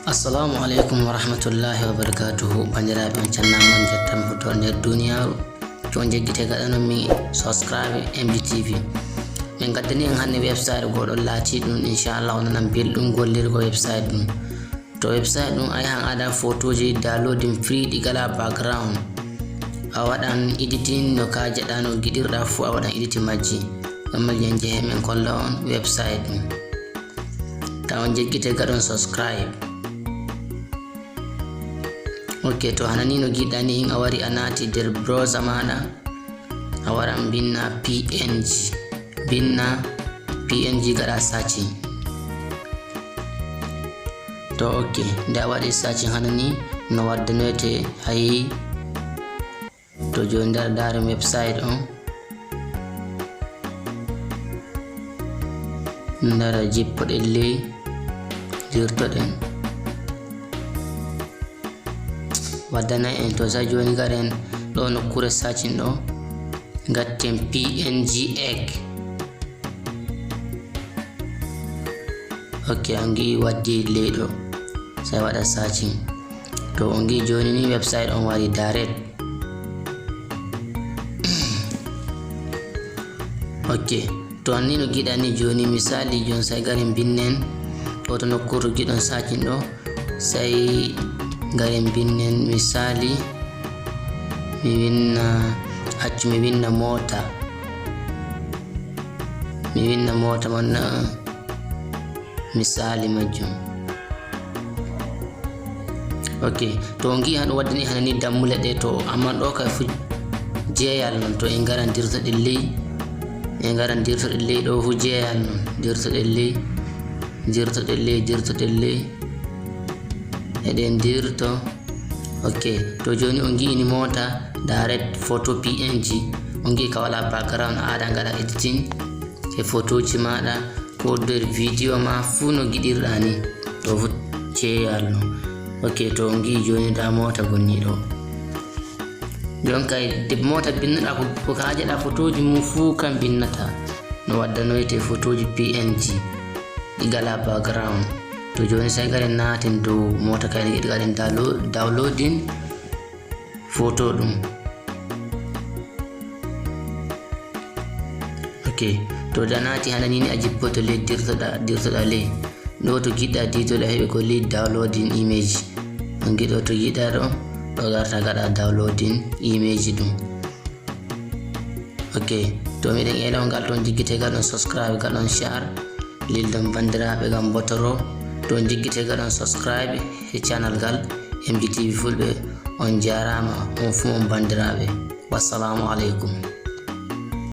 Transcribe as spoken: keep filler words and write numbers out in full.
Assalamu aleykum wa rahmatullahi wa barakatuhu. Banndiraaɓe, on calminaama, on njettaama fof to nder duniyaaru. To on njeggite gaɗanon min subscribe M D T V. Min ngaddani en hannde website goɗɗo laatiiɗum, inchallah, on nanan belɗum gollirgo website ɗum. To website ɗum, a yahan a ada photoji downloading free ɗi gala background. A waɗan editing no kaajaɗa, no giɗirɗa fuu, a waɗan editing majji. Ɗon majji en njehe min kolla on website ɗum. Ta on njeggite gaɗon subscribe. Ok, to hana ni no giɗɗa ni, a wari a naati nder browser maɗa, a wara mbinna P N G, mbinna P N G gaɗa searching. To ok, nde a waɗi searching hana ni no waddanoyte, hayi. To jooni ndara ndaaren website on. Ndara jippoɗen ley, dirtoɗen. Waddanay en to, sa jooni garen ɗo nokkure searching ɗo, gatten P N G egg. Ok, on ngi'i waddi ley ɗo. Sai waɗa searching. To on ngi'i jooni ni website on wari direct. Ok, to on ni no giɗa ni jooni, misali jooni sai garen mbinnen ɗo to nokkure to giɗon searching ɗo. Sai garen mbinnen misali, mi winna, accu mi winna mota. Mi winna mota man na misali majjum. Ok, to on ngi'i hano waddani hana ni dammule ɗe to, amma ɗo kay fu jeeyal non, to en ngaran dirtoɗen ley, en ngaran dirtoɗen ley ɗo fu jeeyal non, dirtoɗen ley, dirtoɗen ley, dirtoɗen ley. Eɗen dirto. Ok, to jooni on ngi'i ni mota direct photo P N G, on ngi'i ka wala background, a ada ngaɗa editing e photoji maɗa, ko nder video ma fu no giɗirɗa ni, ɗo fu jeeyal no. Ok, to on ngi'i jooni nda mota gonni ɗo. Jon kay de mota binnoɗa ko, ko kaajaɗa photoji mum fu kan binnata. No waddanoyte photoji P N G ɗi gala background. To jooni sai garen naaten dow mota kay ɗi gaɗen download, downloading photo ɗum. Ok, to da naati hana ni ni a jippoto ley dirtoɗa, dirtoɗa ley. Ɗo to giɗɗa diidol a heɓi ko ley downloading image. On ngi'i ɗo to giɗɗa ɗo, ɗo garta gaɗa downloading image ɗum. Ok, to miɗen eela on ngal ɗon jiggite gaɗon subscribe, gaɗon share, lildon banndiraaɓe ngam botoro. To on jiggite gaɗon subscribe e channel ngal M D T V Fulɓe. On jaaraama, on fuu on banndiraaɓe. Wassalamu aleykum.